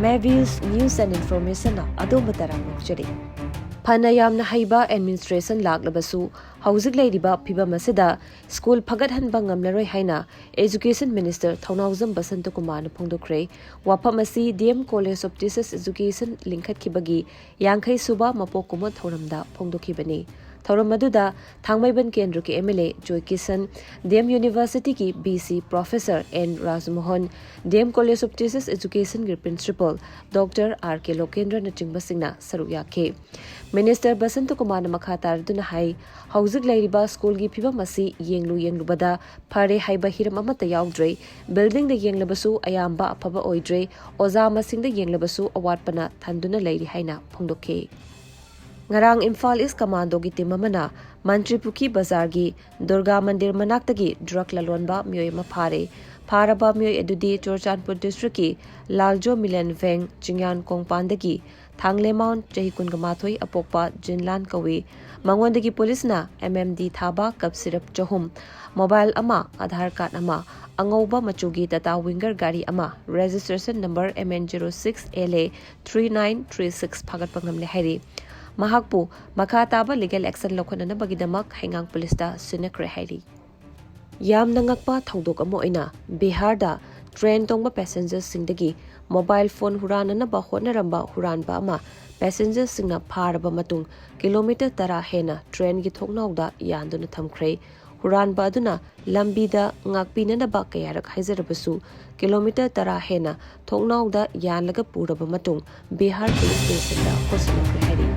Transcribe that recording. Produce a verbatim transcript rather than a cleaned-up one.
Mavis News and Informationꯅ ꯑꯗꯣꯝꯕꯨ ꯇꯔꯥꯝꯅ ꯑꯣꯛꯆꯔꯤ꯫ ꯐꯅ ꯌꯥꯝꯅ ꯍꯩꯕ administration ꯂꯥꯛꯂꯕꯁꯨ, ꯍꯧꯖꯤꯛ ꯂꯩꯔꯤꯕ ꯐꯤꯕꯝ ꯑꯁꯤꯗ ꯁ꯭ꯀꯨꯜ ꯐꯒꯠꯍꯟꯕ ꯉꯝꯂꯔꯣꯏ ꯍꯥꯏꯅ Education Minister ꯊꯧꯅꯥꯎꯖꯝ ꯕꯁꯟꯇꯀꯨꯃꯥꯔꯅ ꯐꯣꯡꯗꯣꯛꯈ꯭ꯔꯦ꯫ ꯋꯥꯐꯝ ꯑꯁꯤ D M College of Teachers Education ꯂꯤꯡꯈꯠꯈꯤꯕꯒꯤ ꯌꯥꯡꯈꯩ ꯁꯨꯕ ꯃꯄꯣꯛ ꯀꯨꯝꯑꯣꯟ ꯊꯧꯔꯝꯗ ꯐꯣꯡꯗꯣꯛꯈꯤꯕꯅꯤ꯫ ꯊꯧꯔꯝ ꯑꯗꯨꯗ ꯊꯥꯡꯃꯩꯕꯟ ꯀꯦꯟꯗ꯭ꯔꯒꯤ M L A joy Kisan, D M Universityꯒꯤ V C Professor N ꯔꯥꯖꯃꯣꯍꯟ, D M College of Teachers Educationꯒꯤ Principal Doctor R K ꯂꯣꯀꯦꯟꯗ꯭ꯔꯅꯆꯤꯡꯕꯁꯤꯡꯅ ꯁꯔꯨꯛ ꯌꯥꯈꯤ꯫ Minister ꯕꯁꯟꯇꯀꯨꯃꯥꯔꯅ ꯃꯈꯥ ꯇꯥꯔꯗꯨꯅ ꯍꯥꯏ, ꯍꯧꯖꯤꯛ ꯂꯩꯔꯤꯕ ꯁ꯭ꯀꯨꯜꯒꯤ ꯐꯤꯕꯝ ꯑꯁꯤ ꯌꯦꯡꯂꯨ ꯌꯦꯡꯂꯨꯕꯗ ꯐꯔꯦ ꯍꯥꯏꯕ ꯍꯤꯔꯝ ꯑꯃꯠꯇ ꯌꯥꯎꯗ꯭ꯔꯦ꯫ Buildingꯗ ꯌꯦꯡꯂꯕꯁꯨ ꯑꯌꯥꯝꯕ ꯑꯐꯕ ꯑꯣꯏꯗ꯭ꯔꯦ꯫ ꯑꯣꯖꯥ ꯃꯁꯤꯡꯗ ꯌꯦꯡꯂꯕꯁꯨ ꯑꯋꯥꯠꯄꯅ ꯊꯟꯗꯨꯅ ꯂꯩꯔꯤ ꯍꯥꯏꯅ ꯐꯣꯡꯗꯣꯛꯈꯤ꯫ ꯉꯔꯥꯡ ꯏꯝꯐꯥꯜ East Commandoꯒꯤ team ꯑꯃꯅ ꯃꯟꯇ꯭ꯔꯤꯄꯨꯈ꯭ꯔꯤ ꯕꯖꯥꯔꯒꯤ ꯗꯨꯔꯒꯥ ꯃꯟꯗꯤꯔ ꯃꯅꯥꯛꯇꯒꯤ drug ꯂꯂꯣꯟꯕ ꯃꯤꯑꯣꯏ ꯑꯃ ꯐꯥꯔꯦ꯫ ꯐꯥꯔꯕ ꯃꯤꯑꯣꯏ ꯑꯗꯨꯗꯤ ꯆꯨꯔꯆꯥꯟꯄꯨꯔ districtꯀꯤ ꯂꯥꯜꯖꯣ ꯃꯤꯂꯟ ꯚꯦꯡ ꯆꯤꯡꯌꯥꯟ ꯀꯣꯡꯄꯥꯟꯗꯒꯤ ꯊꯥꯡꯂꯦꯃꯥꯎꯟ ꯆꯍꯤ ꯀꯨꯟꯒ ꯃꯥꯊꯣꯏ ꯑꯄꯣꯛꯄ ꯖꯤꯟꯂꯥꯟ ꯀꯧꯏ꯫ ꯃꯉꯣꯟꯗꯒꯤ ꯄꯨꯂꯤꯁꯅ M M D ꯊꯥꯕ cup syrup ꯆꯍꯨꯝ, mobile ꯑꯃ, Aadhaar card ꯑꯃ, ꯑꯉꯧꯕ ꯃꯆꯨꯒꯤ Tata Winger ꯒꯥꯔꯤ ꯑꯃ, registration number M N zero six L A three nine three six ꯐꯥꯒꯠꯄ ꯉꯝꯂꯦ ꯍꯥꯏꯔꯤ꯫ ꯃꯍꯥꯛꯄꯨ ꯃꯈꯥ ꯇꯥꯕ legal action ꯂꯧꯈꯠꯅꯅꯕꯒꯤꯗꯃꯛ ꯍꯩꯉꯥꯡ ꯄꯨꯂꯤꯁꯇ ꯁꯤꯟꯅꯈ꯭ꯔꯦ ꯍꯥꯏꯔꯤ꯫ ꯌꯥꯝꯅ ꯉꯛꯄ ꯊꯧꯗꯣꯛ ꯑꯃ ꯑꯣꯏꯅ ꯕꯤꯍꯥꯔꯗ train ꯇꯣꯡꯕ passengerꯁꯤꯡꯗꯒꯤ mobile phone ꯍꯨꯔꯥꯟꯅꯅꯕ ꯍꯣꯠꯅꯔꯝꯕ ꯍꯨꯔꯥꯟꯕ ꯑꯃ passengerꯁꯤꯡꯅ ꯐꯥꯔꯕ ꯃꯇꯨꯡ kilometre ꯇꯔꯥ ꯍꯦꯟꯅ trainꯒꯤ ꯊꯣꯡꯅꯥꯎꯗ ꯌꯥꯟꯗꯨꯅ ꯊꯝꯈ꯭ꯔꯦ꯫ ꯍꯨꯔꯥꯟꯕ ꯑꯗꯨꯅ ꯂꯝꯕꯤꯗ ꯉꯥꯛꯄꯤꯅꯅꯕ ꯀꯌꯥꯔꯛ ꯍꯥꯏꯖꯔꯕꯁꯨ, kilometre ꯇꯔꯥ ꯍꯦꯟꯅ ꯊꯣꯡꯅꯥꯎꯗ ꯌꯥꯜꯂꯒ ꯄꯨꯔꯕ ꯃꯇꯨꯡ ꯕꯤꯍꯥꯔ police stationꯗ ꯄꯨꯁꯤꯜꯂꯛꯈ꯭ꯔꯦ ꯍꯥꯏꯔꯤ꯫